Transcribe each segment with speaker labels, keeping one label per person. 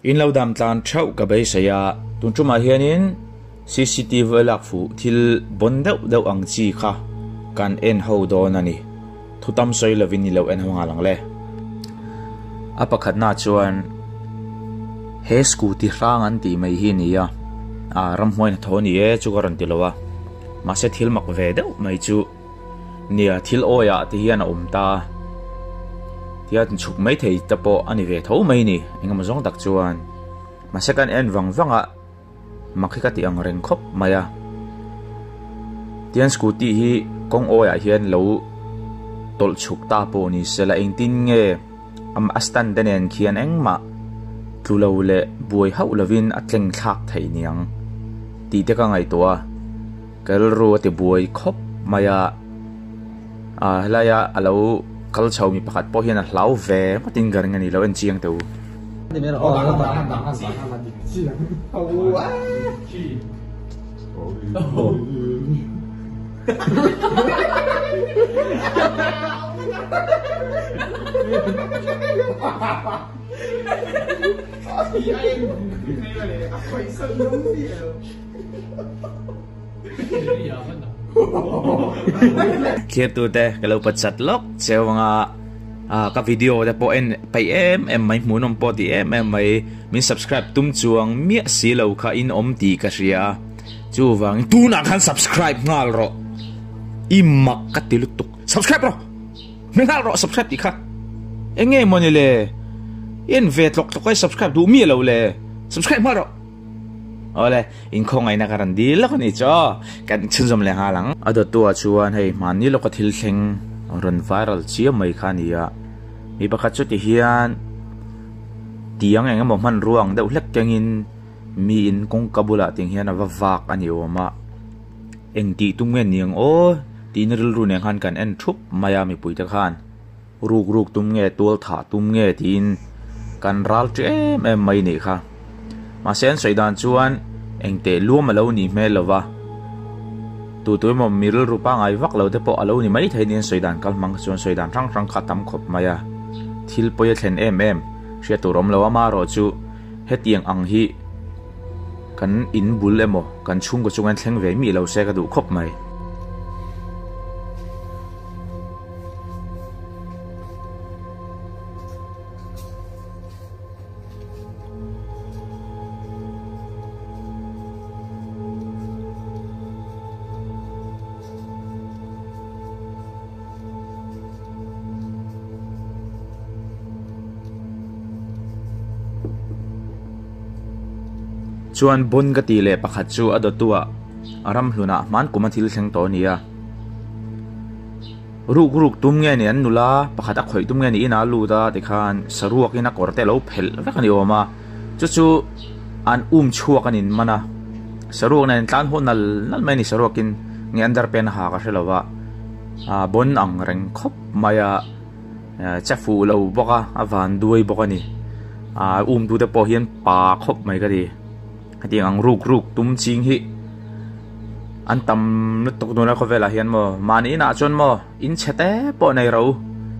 Speaker 1: In lo dam tlan theuh ka beisei a, tun tumah hianin cctv lak fuh thil bawn deuh deuh ang chi kha kan en ho dawn a ni. Thu tam sawi lovin i lo en ho nghal ang le. A pakhatna chuan he scooty hrang an tih mai hi a ni a, ah ramhmuai hnathawh a ni e chu ka rawn ti lo a, mahse thil mak ve deuh mai chu nia thil awiah te hian a awm ta a, tia chhuk mai thei te pawh a ni ve tho mai a ni engemaw zawng tak chuan mahse kan en vang vang a. Mak hi ka ti ang reng khawp mai a, tian scooty hi kawng awi ah hian lo tawlh chhuk ta pawh ni se la engtin nge a stand te nen khian engmah tlu lo leh buai hauh lovin a tleng thlak theih niang tih te ka ngaihtuah a, ka rilru a ti buai khawp mai a. Ah helaia a lo kal chho mi pakhat pawh hian a hlau ve ngawtin ka ring a ni lo en chiang teh u. Thliartute ka lo pachat lawk cheu anga ah ka video te pawh en peih em em mai hmuhnawm pawh ti em em mai min subscribe tum chuang miah si lo kha in awm tih ka hria a chuvangin tunah khan subscribe nghal rawh i mak ka ti lutuk subscribe rawh hmeh nghal rawh subscribe tih kha eng nge mawni le en ve tlawk tlawk a i subscribe duh miah lo le subscribe nghal rawh. Awle, inkhawngaihna ka rawn dil lawk a ni chu aw, kan chhunzawm leh nghal ang. A dawttuah chuan hei hmanni lawka thil thleng rawn viral chiam mai kha a ni a, mi pakhat chu ti hian tiang eng emaw hmanrua ang deuh hlek kengin miin kawngka bulah tiang hian a va vak a ni awm a, eng tih tum nge ni ang aw tiin rilru nen khan kan en thup mai a mipuite khan. Ruk ruk tum nge tual thah tum nge tiin kan ral ṭi em em mai nih kha. Mahse an sawi dan chuan eng teh luam a lo nih hmel lo va, tu tu emaw mi rilru pangngai vak lo te pawh a lo ni mai thei niin sawi dan kal hmang kha chuan sawi dan hrang hrang kha a tam khawp mai a. Thil pawi a thlen em em hriat tur awm lo amaherawh chu hetiang ang hi kan in bul emaw kan chhungkaw chunga in thleng ve mih lo se ka duh khawp mai. Chuan bun ka tih leh pakhat chu a dawtuah a ramhlunah hman kum a thil thleng tawh a ni a. Ruk ruk tum nge ni an nula pakhat a khawih tum nge ni inah a lut a tikhan saruakin a kawr te a lo phelh vek a ni awm a chu chu an um chhuak a nin man a saruak nen tlan haw nal nal mai a ni saruakin nge under pant a ha ka hre lo va ah bawn ang reng khawp mai a che fuh lo bawk a a van duai bawk a ni ah um tu te pawh hian pa khawp mai ka ti. Hetiang ang ruk ruk tum ching hi an tam lutuk tuna khawvelah hian maw mahni inah chuan maw in chhe te pawh nei ro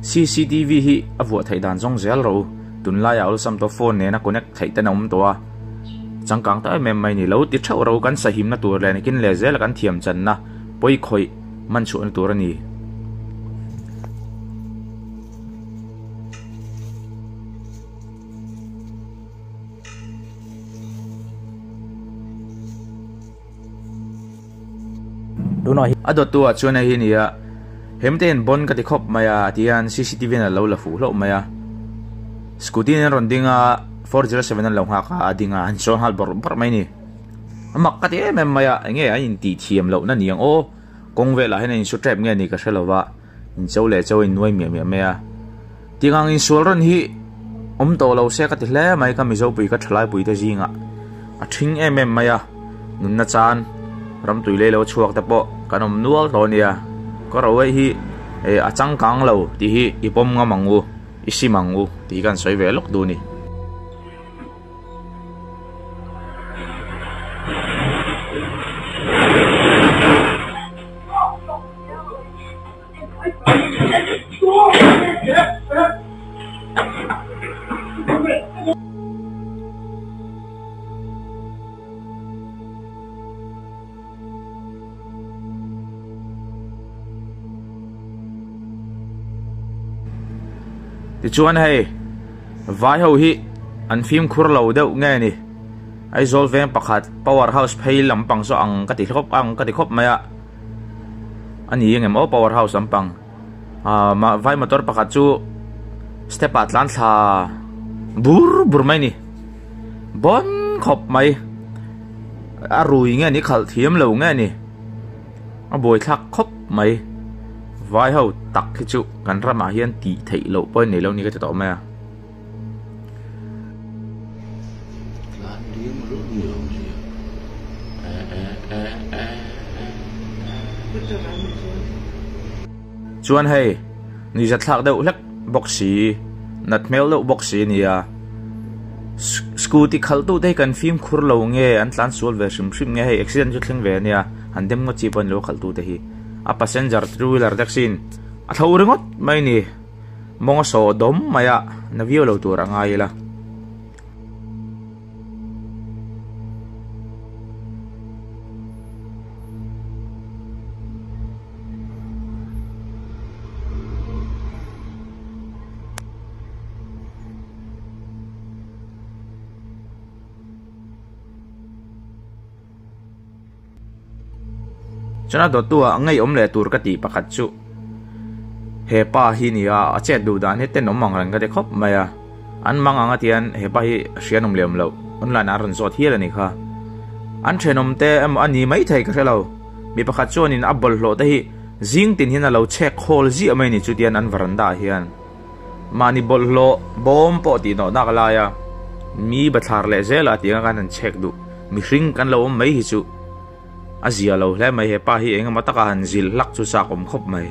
Speaker 1: cctv hi a vuah theih dan zawng zel ro tunlaiah awlsam tawh phone nena connect theih ten a awm tawh a changkang ta em em mai ni lo ti theuh ro kan sahimna tur leh nakin leh zela kan thiam channa pawi khawih man chhuahna tur a ni. A dawttu ah chuan hei hi a ni a, hemte hian bon ka ti khawp mai a ti hian cctv in a lo la fuh hlauh mai a, scooty in an rawn ding a 407 an lo nghak a a ding a an sawn nghal bawrh bawrh mai a ni, a mak ka ti em em mai a enge an intih thiam loh na ni ang aw kawng velah hian an insu tep nge ni ka hre lo va. Incho leh cho in nuai miah miah mai a. Tingang insual rawn hi awm tawh lo se ka ti hle mai ka Mizopui ka thalaipui te zingah a thing em em mai a. Nunna chan ramtui lei lo chhuak te pawh kan awm nual tawh a nia. Ka ro eih hi a changkang lo tih hi i pawm ngam ang u, i sim ang u tih hi kan sawi ve lawk duh a ni. Tichuan hei vai ho hi an fimkhur lo deuh nge ni Aizawl veng pakhat power house phei lampang saw ang ka ti khawp ang ka ti khawp mai a a ni engem aw power house lampang ah vai motor pakhat chu step ah tlan thla bur bur mai a ni bawn khawp mai a rui nge ni khalh thiam lo nge ni. A buaithlak khawp mai. Vai ho tak hi chu kan ramah hian tih theih loh pawh a nei lo ni ka ti tawh mai a. Chuan hei nuihzatthlak deuh hlek bawk si, nat hmel deuh bawk si a nia. Scooty khalhtute hi kan fimkhur lo nge an tlan sual ve hrim hrim nge hei accident chu thleng ve a nia. Han dem ngawt chi pawh a ni lo khalh tute hi. A passenger two wheeler taxi in a tho ringawt mai a ni. Mawng a sawh dawm mai a, na viau lo tur a ngai ila. Chuan a dawttu ah ngeiawm leh tur ka tih pakhat chu he pa hi nia a chet duh dan hi tenawm ang reng ka ti khawp mai a, an mang ang a tian he pa hi hrianawm leh awm loh online ah a rawn zawt hial a ni kha. An thenawm te emaw a ni maithei ka hre lo, mi pakhat chuanin a bawlhhlawh te hi zing tin hian a lo chhek khawl ziah mai a ni chutian an veranda ah hian. Mahni bawlhhlawh bawm pawh tih nawh nak lai a, mi bathlar leh zel a tih anga kan han chhek duh. Mihring kan lo awm mai hi chu a zia lo hle mai, hepa hi engemaw taka han zil hlak chu chak awm khawp mai.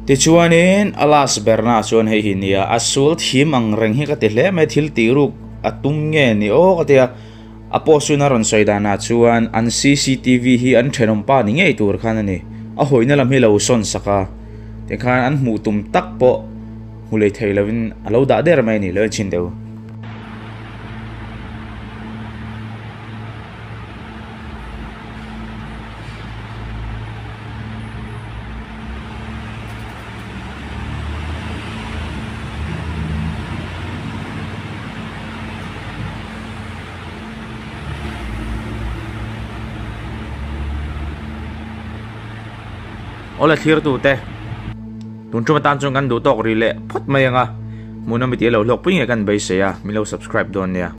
Speaker 1: Tichuanin a last berna chuan hei hi nia a sul thim ang reng hi ka ti hle mai thil tih ruk a tum nge ni aw ka ti a a post chun a rawn sawi danah chuan an cctv hi an thenawm pa ni ngei tur khan a ni a hawihna lam hi lo sawn sak a tikhan an hmuh tum tak pawh hmu lei thei lovin a lo dah der mai a ni lo en chhin deuh. Awle thlirtute tun tum atan chuan kan duh tawk rih leh phawt mai ang a, hmuhnawm i tih a lo hlawkpui nge kan beisei a, min lo subscribe dawn nia.